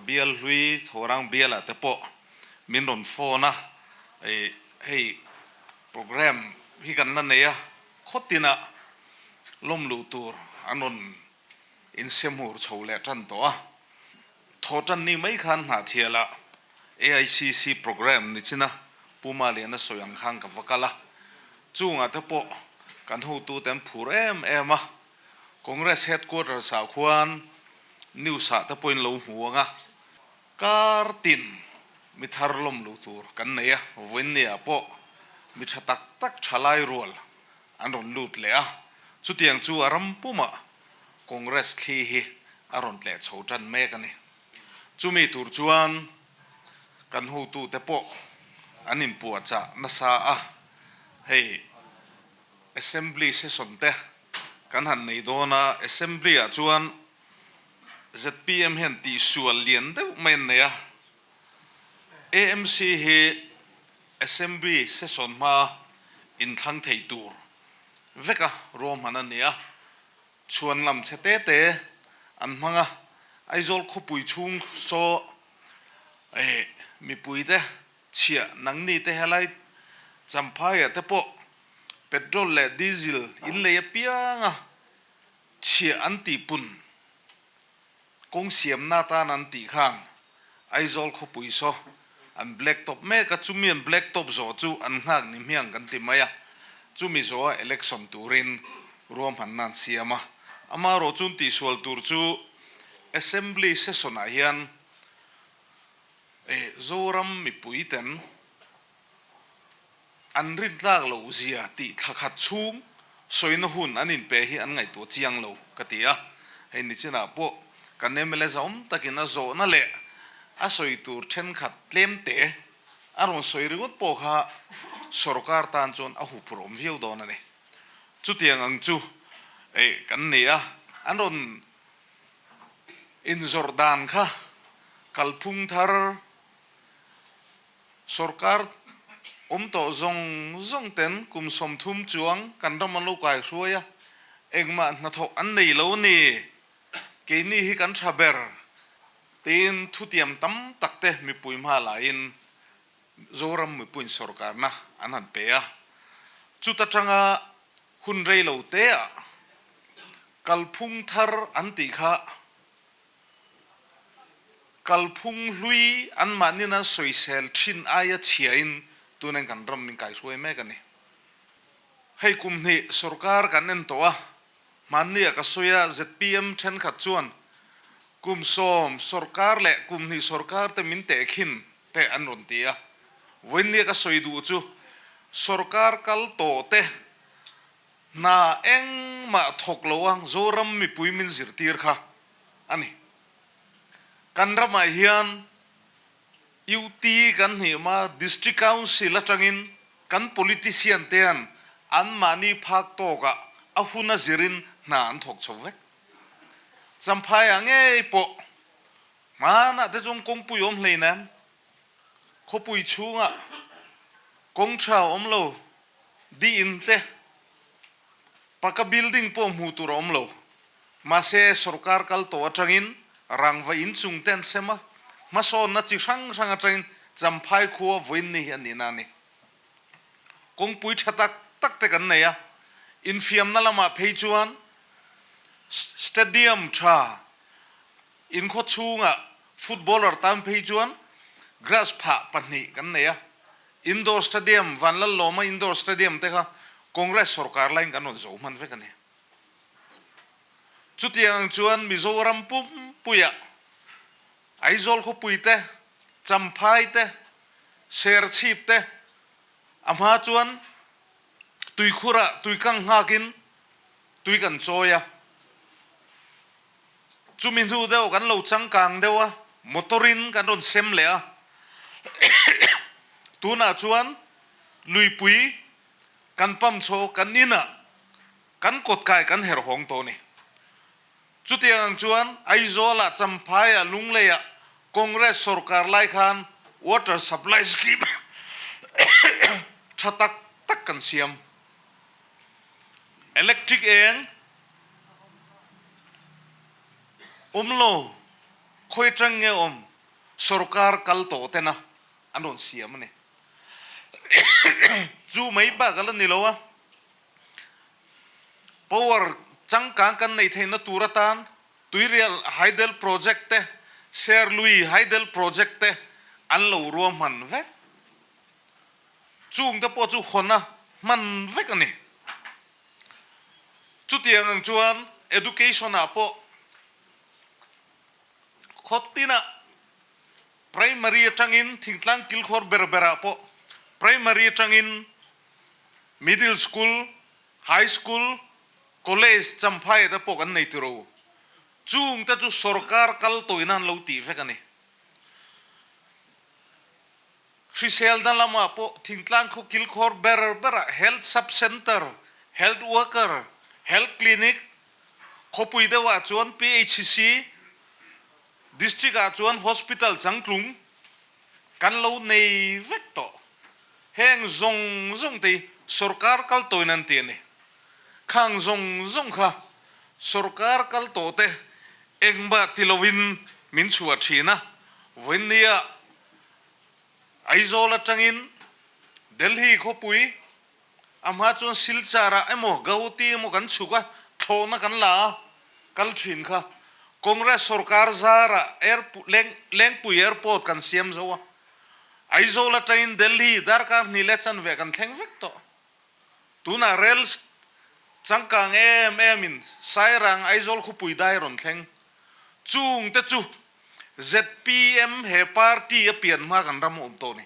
bial hlui Thorang bialah te pawh min rawn phone a, hei program hi kan la nei a, khawtinah lawm luh tur an rawn insemhur chho leh tan tawh a. Thaw tan ni mai khan Hnahthialah AICC program ni chin a, Pu Maliana sawi ang khan ka va kal a, chungah te pawh kan hotute an phur em em a, Congress headquarters ah khuan news ah te pawhin lo hmu ang a, kar tin mi thar lawm lo tur kan nei a, vawiinni ah pawh mi tha tak tak thalai rual an rawn lut leh a, chutiang chu a ram pumah Congress thli hi a rawn tleh chho tan mek a ni. Chumi tur chuan kan hotute pawh an inpuahchah nasa a, hei Assembly session te kan han nei dawn a, Assembly ah chuan zpm hian tihsual lian deuh mai an nei a, AMC hi Assembly session hma inthlang thei tur veka ruahman a ni a, chhuan lam chhe te te an hmang a, Aizawl khawpui chhung saw eh mipui te chhiah nangni te helai Champhaiah te pawh petrol leh diesel in lei apiang a chhiah an tihpun kawng siamna atan an tih khan Aizawl khawpui saw an black top mek a, chumi an black top zawh chu an nghak ni hmiang kan ti mai a, chumi zawha election turin ruahmanna an siam a, amaherawh chun tihsual tur chu Assembly session ah hian Zoram mipui ten an rintlak loh zia tih thla khat chhung sawina hun an inpe hi an ngaihtuah chiang lo ka ti a, hei nichinah pawh kan mla zahawm takin a zawhna leh a sawi tur thenkhat tlemte a rawn sawi ringawt pawh kha sorkar tan chuan a huphurh awm viau dawn a ni. Chutiang ang chu kan ni a, an rawn inzawrh dan kha kalphung thar Sorkar awm tawh zawng zawng ten kum 30 chuang kan ram an lo kai hruai a, engmah hnathawk an nei lo a ni. Keini hi kan tha ber tiin thutiam tam tak te mipui hma laiin Zoram mipuiin sorkarna an han pe a. Chuta tanga hun rei lo te ah kalphung thar an tih kha Kalphung hlui anmahnin an sawisel thin aia chhiain tunin kan ram min kaihruai mek a ni. Hei kum hnih sorkar kan en tawh a, hmanni ah ka sawi a zpm thenkhat chuan kum 10 sorkar leh kum hnih sorkar te min tehkhin te an rawn ti a. Vawiinni a ka sawi duh chu sorkar kal tawh te hna engmah thawk lo a Zoram mipui min zirtir kha a ni. Kan ramah hian UT kan hnih ma District Council atangin kan politician te hian anmahni phak tawkah a hun a zirin hna an thawk chho vek. Champhaiah ngei pawh hmanah te chuan kawngpui awm hleinem, khawpui chhungah kawng tha awm lo, di in te, paka building pawh hmuh tur a awm lo. Mahse, sorkar kal tawh atangin rangva inchung te an sem a, hmasawnna chi hrang hrang atangin Champhai khua vawiin ni hi a nihna a ni. Kawngpui tha tak tak te kan nei a, infiamna lamah phei chuan stadium tha inkhaw chhungah footballer tan phei chuan grass phah pahnih kan nei a, indoor stadium, Vanlallawma indoor stadium te kha Congress sorkar laiin kan rawn zo hman vek a ni. Chutiang ang chuan Mizoram pumpuiah Aizawl khawpui te, Champhai te, Serchhip te a hma chuan tuikhurah tuikang nghakin tui kan chawi a. Chumi hnu deuh kan lo changkang deuh a, motor-in kan rawn sem leh a. Tunah chuan luipui kan pump chho kan inah Kan kawtkai kan her hawng tawh a ni. Chutiang ang chuan Aizawlah, Champhaiah, Lungleiah Congress sorkar lai khan water supply scheme tha tak tak kan siam. Electric eng awm lo, khawi atang nge awm? Sorkar kal tawh tena an rawn siam a ni. Chu mai bak a la ni lo a, power changkang kan neih theihna tur atan Tuirial Hydel Project te, Serlui Hydel Project te an lo ruahman vek. Chungte pawh chu hawn a hman vek a ni. Chutiang ang chuan Education ah pawh khaw tinah Primary atangin thingtlang kilkhawr ber berah pawh Primary atangin Middle School, High School, College Champhai te pawh kan nei tiro. Chungte chu sorkar kal tawina an lo tih vek a ni. Hriselna lamah pawh thingtlang khaw kilkhawr ber berah Health Sub Centre, Health Worker, Health Clinic, khawpui deuhah chuan PHC, District ah chuan Hospital changtlung kan lo nei vek tawh. Heng zawng zawng te hi sorkar kal tawhin an ti a ni. Khang zawng zawng kha sorkar kal tawh te engmah ti lovin min chhuah thin a, vawiinnia Aizawl atangin Delhi khawpui a hma chuan Silchar ah emaw Gauhati emaw kan chhuk a, thlawhna kan la a, kal thin kha Congress sorkar zarah Lengpui Airport kan siam zo a, Aizawl atangin Delhi darkar hnih leh chanve kan thleng vek tawh. Tunah rel changkang em em in Sairang Aizawl khawpui dai rawn thleng. Chung te chu zpm he party a pian hma kan ram a awm tawh ni.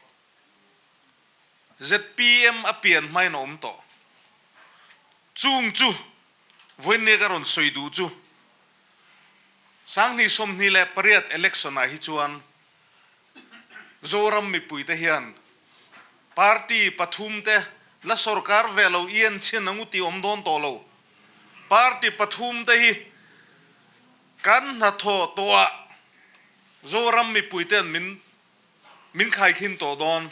Zpm a pian hmain a awm tawh. Chung chu vawiinnia ka rawn sawi duh chu 2028 election ah hi chuan Zoram mipuite hian party pathumte la sorkar ve lo i en chhin ang u tih awm dawn tawh lo. Party pathumte hi kan hnathawh tawhah Zoram mipuite'n min min khaikhin tawh dawn.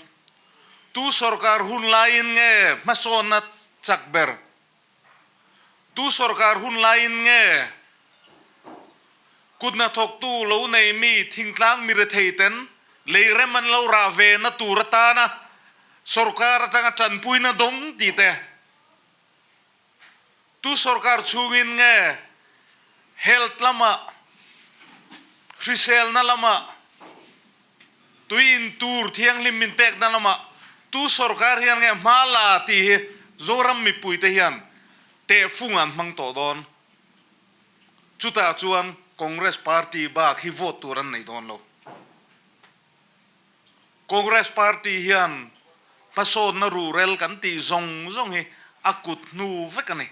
Tu sorkar hun laiin nge hmasawnna chak ber? Tu sorkar hun laiin nge kut hnathawktu lo nei mi thingtlang mi retheiten lei rem an lo rah ve na tur atana sorkar atanga tanpuina dawng tih te? Tu sorkar chhungin nge health lamah, hriselna lamah, Tui in tur thianghlim min pekna lamah tu sorkar hian nge hma la tih hi Zoram mipuite hian tehfung an hmang tawh dawn. Chutah chuan Congress party bak hi vote tur an nei dawn lo. Congress party hian hmasawnna ruhrel kan tih zawng zawng hi a kut hnu vek a ni.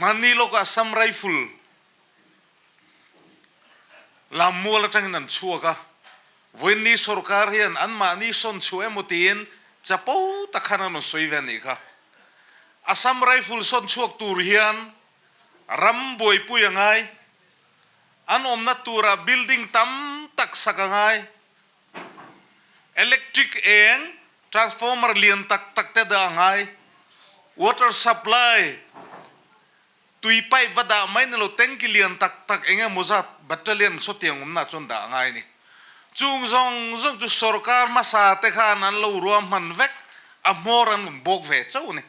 Hmanni lawkah Assam Rifle Lammual atangin an chhuak a, vawiinni sorkar hian anmahni sawn chhuah emaw tiin chapo tak khan an rawn sawi ve a nih kha. Assam Rifle sawn chhuak tur hian ram buaipui a ngai, an awmna turah building tam tak sak a ngai, electric eng transformer lian tak tak te dah a ngai, water supply, Tui pipe va dah mai ni lo, tanki lian tak tak eng emaw zat battalion sawtiang awmna chuan dah a ngai a ni. Chung zawng zawng chu sorkar hmasa te khan an lo ruahman vek, a hmawr an rawn bawk ve chauh a ni.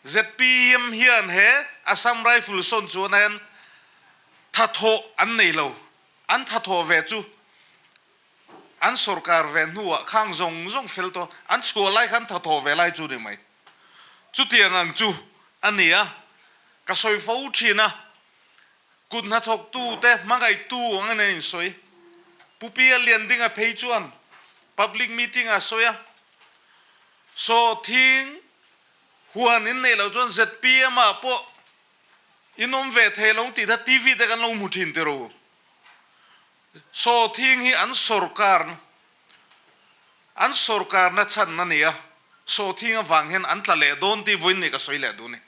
Zpm hian he Assam Rifle sawn chuan hian thathawh an nei lo, an thathawh ve chu an sorkar ve hnuah khang zawng zawng fel tawh, an chhuah lai khan thathawh ve lai chu ni mai. Chutiang ang chu a ni a, ka sawi fo thin a, kut hnathawktute hmangaihtu ang a nen insawi. Pu Pia Liandinga phei chuan public meeting ah a sawi a, Sawhthing huan in neih loh chuan zpm ah pawh in awm ve thei lo tih kha TV te kan lo hmu thin tiraw. Sawhthing hi an sorkar An sorkarna chhan a ni a, sawhthing avang hian an tla leh dawn tih vawiin ni ka sawi leh duh a ni.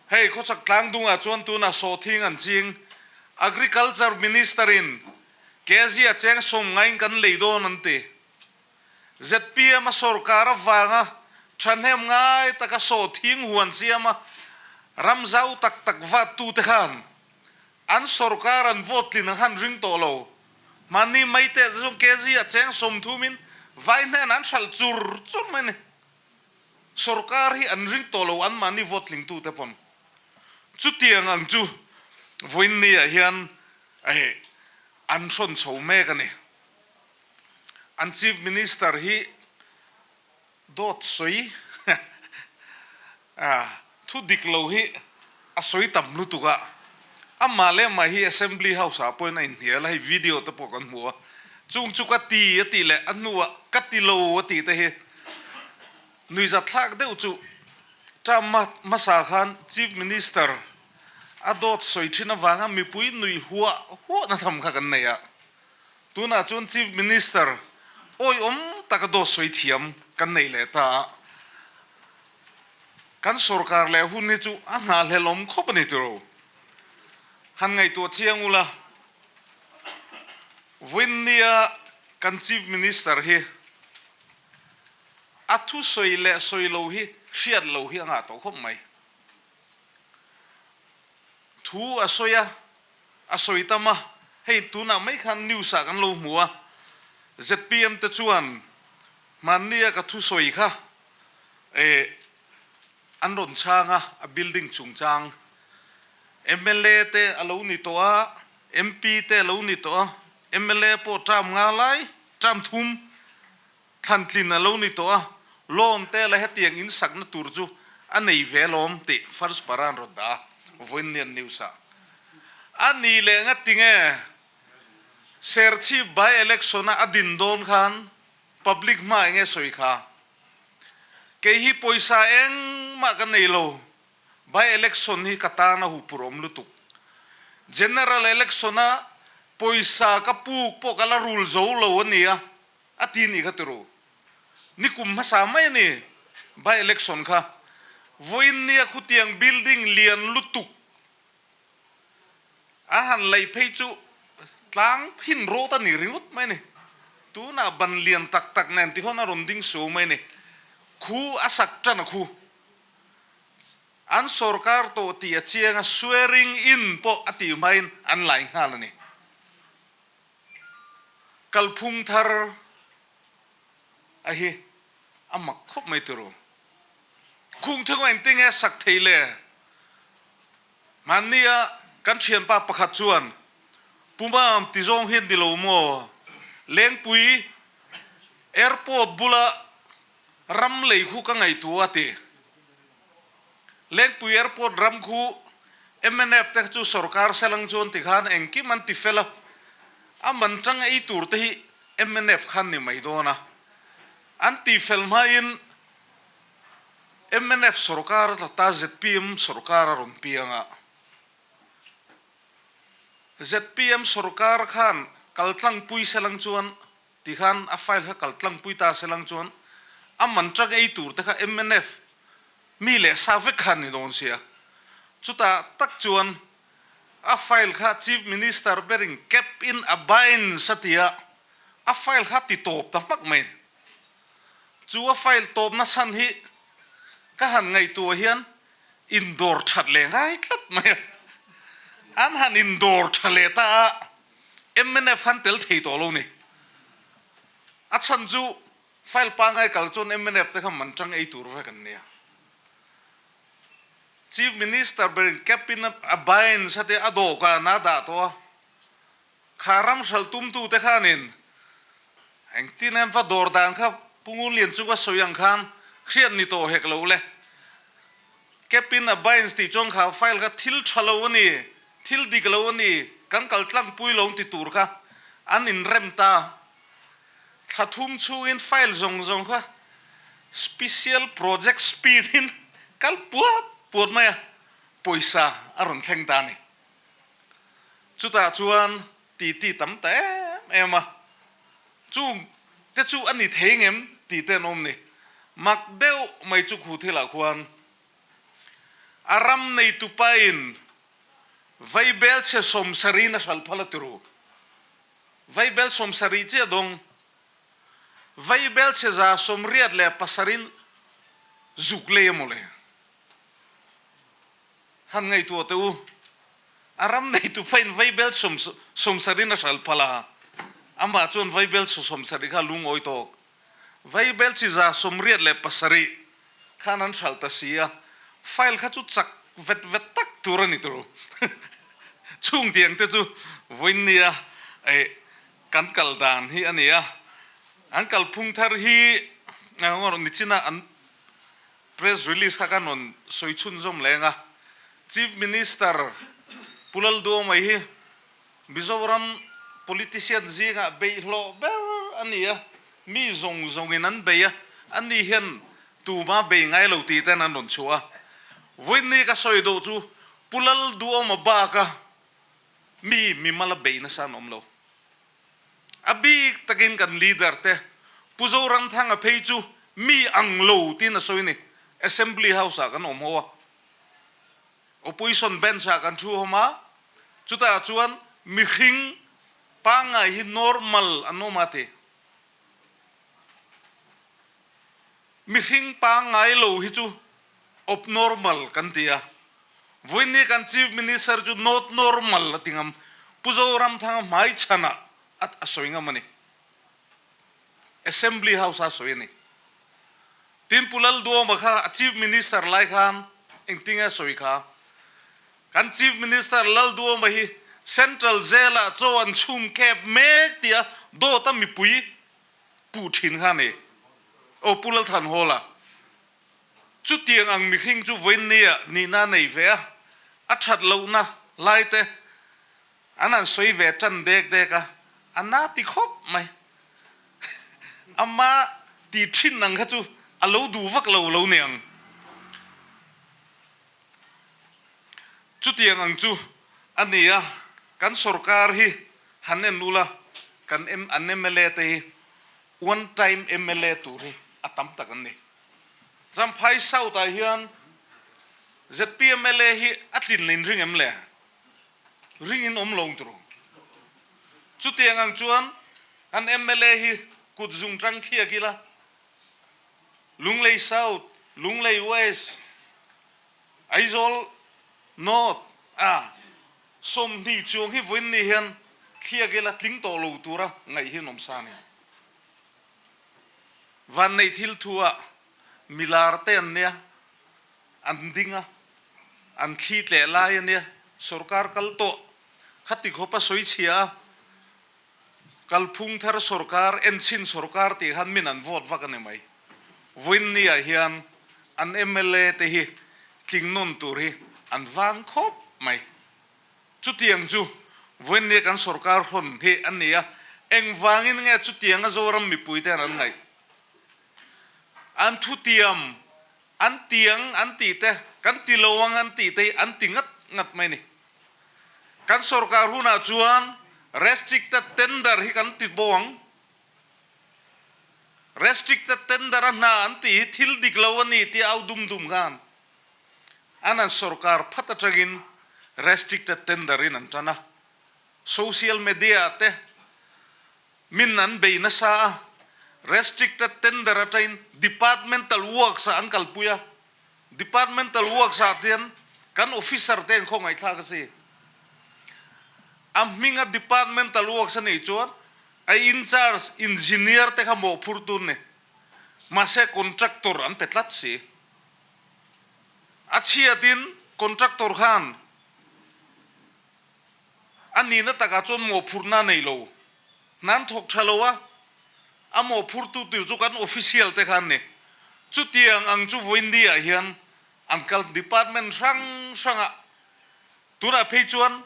Hei khawchhak tlang dungah chuan tunah sawhthing an ching. Agriculture Minister in kg a cheng sawmngaiin kan lei dawn an ti. Zpm a sorkar avanga thahnem ngai taka sawhthing huan siama ram zau tak tak vat tute khan. An sorkar an vote tlin ang khan ring tawh lo. Mahni mai teh te chuan kg a cheng 30 in vai hnenah an hralh chur chur mai a ni. Sorkar hi an ring tawh lo an mahni vote tling tute pawn. Chutiang ang chu vawiinni ah hian an hrawn chho mek a ni. An Chief Minister hi dawt sawi thu dik lo hi a sawi tam lutuk a, amah leh amah hi Assembly House ah pawhin a inhnial a, hei video te pawh kan hmu a, chung chu ka ti a tih leh a hnuah ka ti lo a tih te hi nuihzat thlak deuh chu term hmasa khan Chief Minister a dawt sawi thin avanga mipui nuih huah huahna tham kha kan nei a. Tunah chuan Chief Minister awihawm taka dawt sawi thiam kan nei leh ta a, kan sorkar leh hun hi chu a nghahhlelawm khawp a ni tiro. Han ngaihtuah chiang ula, vawiinnia kan Chief Minister hi a thusawi leh sawi lo hi hriat lo hi a ngah tawh khawp mai. Thu a sawi a, A sawi tam a, hei tunah mai khan news ah kan lo hmu a, zpm te chuan hmannia ka thusawi kha eh an rawn chhang a, a building chungchang mla te a lo ni tawh a, MP te a lo ni tawh a, mla pawh term nga lai, term thum thlantlin a lo ni tawh a, loan te la hetiang in sakna tur chu a nei ve alawm tih first para an rawn dah a, vawiinnian news ah. A ni leh nga tinge Serchhip by election a a din dawn khan public hma enge sawi kha? Kei hi pawisa engmah ka nei lo, by election hi ka tan a huphurh awm lutuk. General election a pawisa ka puk pawh ka la rul zo lo a nia. A ti nih kha tiro. Nikum hmasa mai a ni by election kha. Vawiin nia khutiang building lian lutuk a han laih phei chu tlang phin rawt a ni ringawt mai a ni. Tunah ban lian tak tak nen ti hawn a rawn ding suau mai a ni. Khu a sak tan a khu. An sorkar tawh tih a chiang a swearing in pawh a tih hmain an lai nghal a ni. Kalphung thar a hi a mak khawp mai turu. Khung thing engti nge sak thei le? Hmannia kan thianpa pakhat chuan Pumam ti zawng hian ni lo maw? Lengpui airport bula ram lei khu ka ngaihtuah a ti. Lengpui Airport ram khu mnf te chu sorkar selang chuan tikhan engkim an ti fel a, a man tang ei tur te hi mnf khan ni mai dawn a. An ti fel hmain mnf sorkar a tla ta zpm sorkar a rawn piang a. Zpm sorkar khan kaltlangpui selang chuan Tikhan a file kha kal tlangpui ta se lang chuan a man tang ei tur te kha mnf mi leh sa vek kha an ni dawn sia. Chutah tak chuan a file kha Chief Minister berin cap in a binds a ti a, a file kha ti tawp ta hmak mai. Chu a file tawpna chhan hi ka han ngaihtuah hian indawr that leh ngai tlat mai a. An han indawr tha leh ta a. Mnf khan tel thei tawh lo ni. A chhan chu file pangngai kal chuan mnf te kha man tang ei tur vek an nia. Chief Minister berin cap in a bind sa te a dawhkan a dah tawh a. Kha ram hral tumtu te khanin engtin em va dawr dan kha Pu Ngunlian chu ka sawi ang khan hriat ni tawh hek lo le. Cap in a binds tih chuan kha file kha thil tha lo a ni. Thil dik lo a ni, kan kal tlangpui lo ti tur kha an inrem ta. Thla thum chhungin file zawng zawng kha special project speed in kal puat puat mai a, pawisa a rawn thleng ta a ni. Chutah chuan titi tam ta em em a, chung te chu a ni thei ngem tih te an awm ni. Mak deuh mai chu khu thilah khuan A ram neitupa in vaibel chhe sawmsarih in a hral phal a ti ru. Vaibel 70 chiah dawng. Vaibel chhe 87 in zuk lei a maw le. Han ngaihtuah teh u. A ram neitu phain vaibel sawmsarih in a hral phal a, amah chuan vaibel 70 kha lungawi tawk. Vaibel chi 87 khan an hral ta si a, file kha chu chak vet vet tak tur a ni tur. Chung tiang te chu vawiin nia kan kal dan hi a ni a, an kalphung thar hi nichina an Press release kha kan rawn sawi chhunzawm leng a, Chief Minister Pu Lalduhawma hi Mizoram politician zingah beihhlawh ber a ni a, mi zawng zawngin an bei a, ani hian tuma bei ngai lo tih ten an rawn chhuah a. Vawiinni ka sawi deuh chu Pu Lalduhawma baka mi mimal a bei nasa an awm lo. A bik takin kan leader te Pu Zoramthanga phei chu mi ang lo tiin a sawi a ni. Assembly House ah kan awm ho a, Opposition bench ah kan thu hawm a, chutah chuan mihring pangngai hi normal an awm a ti. Mihring pangngai lo hi chu abnormal kan ti a, vawiinni kan Chief Minister chu not normal a ti ngam. Pu Zoramthanga hmaichhanah a sawi ngam a ni. Assembly House a sawi a ni. Tin Pu Lalduama kha a Chief Minister lai khan engtinge a sawi kha? Kan Chief Minister Lalduama hi Central Jail-ah chaw an chhum khep mek tia dawt a mipui puh thin kha a ni. Aw Pu Lalthanhawla, chutiang ang mihring chu vawiinnia nihna a nei ve a, a that lohna lai te an han sawi ve tan dek dek a, a na ti khawp mai. Ama ti thin ang kha chu a lo duh vak lo lo niang. Chutiang ang chu a ni a, kan sorkar hi han en ula, kan an mla te hi one time mla tur hi a tam tak an ni. Champhai South ah hian zpm mla hi a tlin leh inring em le? Ring in awm lo ang tawh. Chutiang ang chuan an mla hi kut zung tang thliak ila, Lunglei South, Lunglei West, Aizawl North a 20 chuang hi vawiin ni hian thliak ila tling tawh lo tura ngaih hi an awm sa a ni. Vannei thil thu ah milar te an nia, an ding a, an thli tleh lai a nia, sorkar kal tawh khati khawp a sawi chhia a, Kalphung thar sorkar, enchhin sorkar tih khan min an vote vak a ni mai. Vawiin ni ah hian an mla te hi tling nawn tur hi an vang khawp mai. Chutiang chu vawiin ni a kan sorkar hawn hi a ni a, engvangin nge chutianga Zoram mipui te hian an ngaih? An thutiam, an tiang an tih te, kan ti lo ang an tih te hi an ti ngat ngat mai a ni. Kan sorkar hunah chuan restricted tender hi kan ti bo ang. Restricted tender a hna an tih hi thil dik lo a ni tih au dum dum khan an an sorkar phat atangin restricted tender in an tan a. Social media ah te min an bei nasa a, restricted tender atangin departmental works ah an kalpui a. Departmental works ah tian kan officer te an khawngaihthlak a si. A hminga departmental works a nih chuan a in charge engineer te kha mawhphur tun ni. Mahse contractor an pe tlat si. A chhiatin contractor khan a nihna takah chuan mawhphurhna a nei lo. Hna an thawk tha lo a, a mawhphurtu tur chu kan official te kha an ni. Chutiang ang chu vawiin ah hian an kal department hrang hrangah tunah phei chuan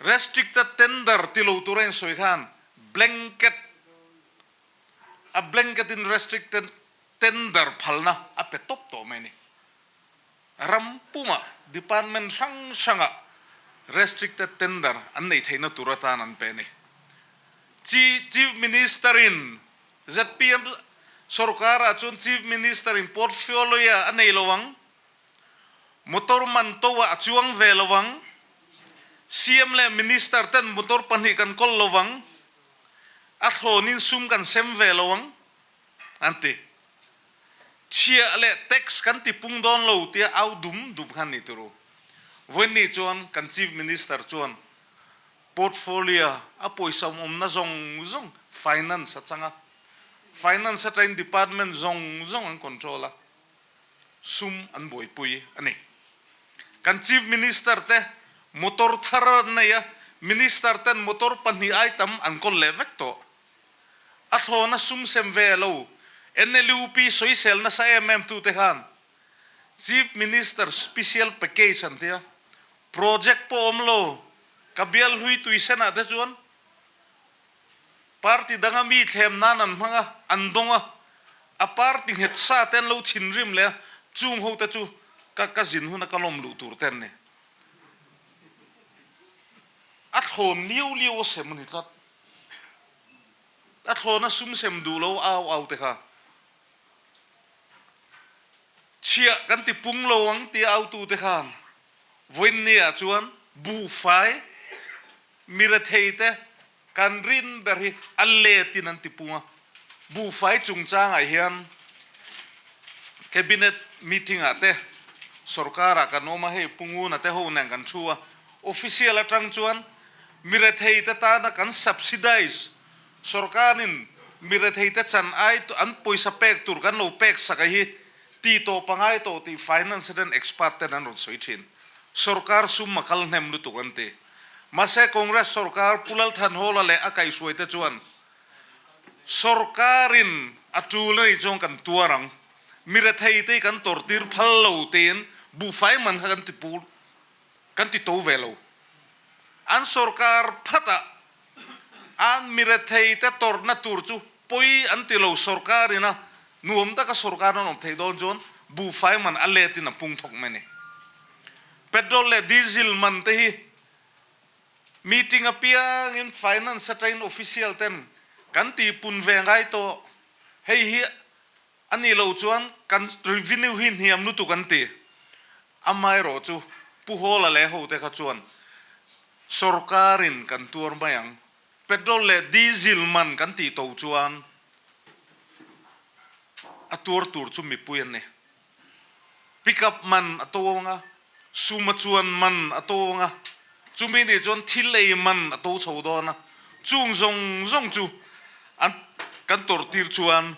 restricted tender ti lo tura insawi khan blanket a blanket in restricted tender phalna a pe tawp tawh mai a ni. Ram pumah department hrang hrangah restricted tender an neih theihna tur atan an pe a ni. Chief Minister-in zpm sorkarah chuan Chief Minister-in portfolio a nei lo ang, motor man to ah a chuang ve lo ang, CM leh Minister ten motor pahnih kan kawl lo ang, a thlawnin sum kan sem ve lo ang, an ti. Chhiah leh tax kan ti pung dawn lo tia au dum dum khan ni turu. Vawiinni chuan kan Chief Minister chuan portfolio a pawisa awmna zawng zawng finance a chang a, finance atangin department zawng zawng an control a, sum an buaipui a ni. Kan Chief Minister te motor thar an nei a, Minister ten motor pahnih ai tam an kawl leh vek tawh. A thlawna sum sem ve lo NLUP sawisel nasa em em tute khan Chief Minister Special Package an tia, project pawh awm lo, ka bial hlui tui senah te chuan party danga mi thlem nan an hmang a, an dawng a, a party nghet sa te an lo thinrim leh a, chung ho te chu ka ka zin huna ka lawm luh tur te an ni. A thlawn liau liau a sem a ni tlat. A thlawn a sum sem duh lo au au te kha. Chhiah kan ti pung lo ang tia autute khan vawiinni ah chuan buhfai mi retheite kan rin ber hi a letin an ti pung a. Buhfai chungchangah hian Cabinet meeting ah te sorkar ah kan awm a, hei Pu Nguna te ho nen kan thu a, official atang chuan mi retheite tana kan subsidize Sorkarin mi retheite chan ai an pawisa pek tur kan lo pek sak a hi ti tawh pangai tawh tih finance ten expert ten an rawn sawi thin. Sorkar sum a kal hnem lutuk an ti. Mahse Congress sorkar Pu Lalthanhawla leh a kaihhruaite chuan sorkarin a tul a nih chuan kan tuar ang, mi retheite hi kan tawrhtir phal lo tiin buhfai man kha kan ti pur kan ti to ve lo. An sorkar phatah An mi retheite tawrhna tur chu pawi an ti lo, sorkar ina nuam taka sorkar an awm theih dawn chuan buhfai man a let in a pung thawk mai a ni. Petrol leh diesel man te hi meeting apiangin finance atangin official ten kan tih pun ve ngai tawh, hei hi a nih loh chuan kan revenue hi hniam lutuk an ti. Amaherawh chu Pu Hawla leh hote kha chuan Sorkarin kan tuar mai ang. Petrol leh diesel man kan tih to chuan a tuar tur chu mipui an ni. Pick up man a to ang a, suma chuan man a to ang a, chumi nih chuan thil ei man a to chho dawn a, chung zawng zawng chu an kan tawrhtir chuan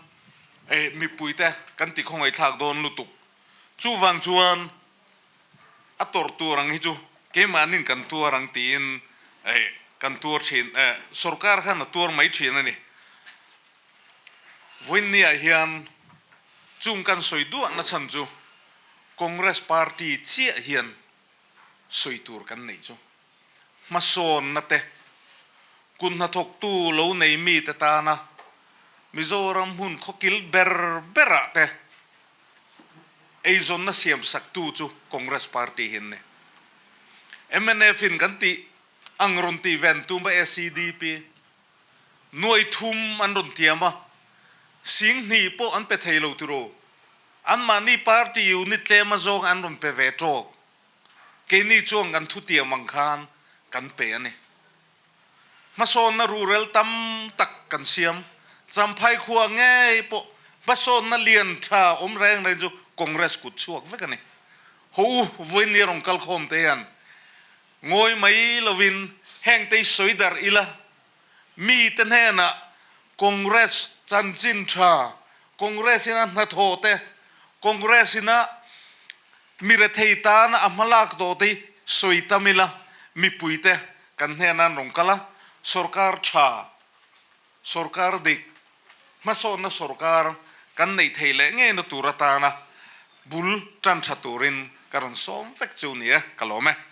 mipuite kan ti khawngaihthlak dawn lutuk. Chuvang chuan A tawrh tur ang hi chu keimahnin kan tuar ang tiin kan tuar thin, sorkar khan a tuar mai thin a ni. Vawiinniah hian chung kan sawi duahna chhan chu Congress party chiah hian sawi tur kan neih chu hmasawnna te, kut hnathawktu lo nei mite tana Mizoram hmun khawkil ber berah te Eizawnna siamsaktu chu Congress party hi an ni. Mnf in kan tih ang rawn tih ven tum a SEDP nuai thum an rawn tiam a, sing hnih pawh an pe thei lo tiraw? Anmahni party unit tlem azawng an rawn pe ve tawk. Keini chuan kan thutiam ang khan kan pe a ni. Hmasawnna ruhrel tam tak kan siam. Champhai khua ngei pawh hmasawnna lian tha awm reng reng chu Congress kut chhuak vek a ni. Ho u, vawiin ni rawn kal khawm te hian ngawi mai lovin heng te hi sawi darh ila, mite hnenah Congress chanchin tha, Congress ina hnathawh te, Congress ina Mi rethei tana a hmalak tawh te hi sawi tam ila, mipuite kan hnenah an rawn kal a, sorkar tha, sorkar dik, hmasawnna sorkar kan neih theih leh ngeina tur atana bul tan tha turin ka rawn sawm vek chu ni e, ka lawm e.